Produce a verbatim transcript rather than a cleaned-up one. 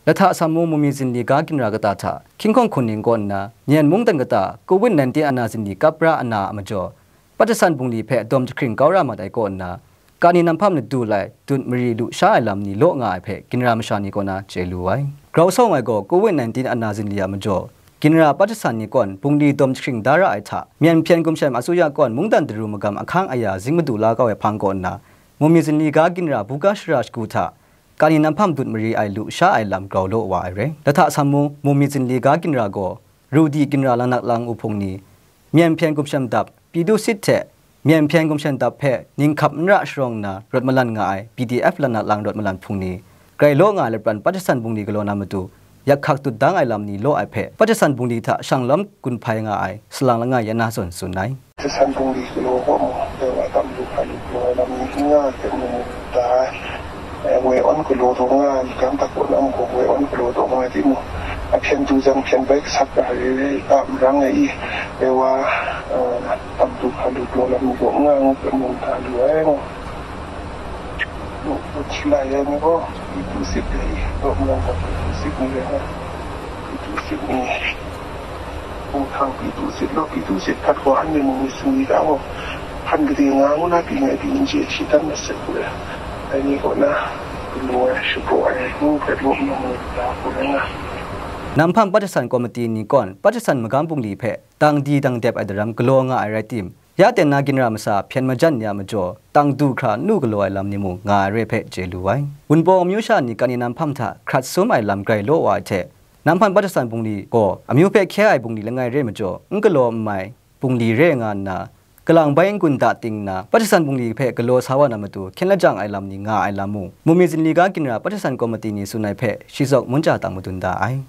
Lahta Samu Mumi Zinli ga ginra kata hta, hkying hkawng hkun ning kaw nna, Myen mungdan kata Covid nineteen ana zinli kap ra ana a majaw, Patahsan bungli hpe dawm jahkring kau ra mat ai kaw nna, kani nanghpam ladu lai, dut mari lu sha ai lam ni law nga ai hpe ginra masha ni kaw na chye lu ai. Grau sawng ai gaw Covid nineteen ana zinli a majaw, ginra Patahsan ni kawn bungli dawm jahkring da ra ai hta, Myen hpyen gumshem asuya kawn mungdan daru magam ahkang aya zing madu la kau ai hpang kaw nna, Mumi Zinli ga ginra buga shara shagu hta, kani nanghpam dut mari ai lu sha ai lam grau law wa ai re. Lahta Samu Mumi Zinli ga ginra gaw, Rudi ginra lanak lang u hpung ni, Myen hpyen gumshem dap, Pitu Sit hte Myen hpyen gumshem dap hpe ninghkap n ra sharawng nna rawt malan nga ai P D F lanak lang rawt malan hpung ni, grai law nga ai lapran Patahsan bungli galaw na matu, yak hkak dut dang ai lam ni law ai hpe, Patahsan bungli hta shanglawm gun hpai nga ai salang langai ya na zawn tsun ai. Patahsan bungli galaw gaw mu, dai wa tam lu hpa lu galaw ai lam ni n nga ai hpe mu mu da ai. Eh, woi awn galaw taw nga ai, gam tak kaw na mung woi awn galaw taw nga ai timung, a hpyen du jang hpyen bai kasak ra ai re, a marang ai i, dai wa, eh, tam du hpa lu galaw lam ni gaw n nga ngu hpe mu da lu ai ngu. Lu, lu hti lai ai ni gaw, Pitu Sit dai i, daw malang gaw Pitu Sit ni rai nga, Pitu Sit ni. Hpunghkang Pitu Sit law, Pitu Sit hkat gaw anhte mung myit sumri ga gaw, hpan gade nga ngu na pyi ngai pyi n chye, shidan masat hku re. Dai ni kaw na, galaw ai, shapraw ai, ngu hpe law nna mung da hku rai nga. Nanghpam Patahsan Komiti ni kawn Patahsan magam bungli hpe dang di dang dep ai daram galaw nga ai rai tim, ya ten na ginra masa hpyen majan ni a majaw, tang du hkra n lu galaw ai lam ni mung nga ai re hpe chye lu ai. Wunpawng amyu sha ni kani nanghpam hta hkrat sum ai lam grai law wa ai hte, Nanghpam Patahsan bungli gaw amyu hpe hkye ai bungli langai re majaw, n galaw n mai bungli re nga nna, kalang bai n-gun da ting nna, Patahsan bungli hpe galaw sa wa na matu hkyen lajang ai lam ni nga ai lam mung, Mumi Zinli ga ginra Patahsan Komiti ni tsun ai hpe shi zawn munca tang madun da ai.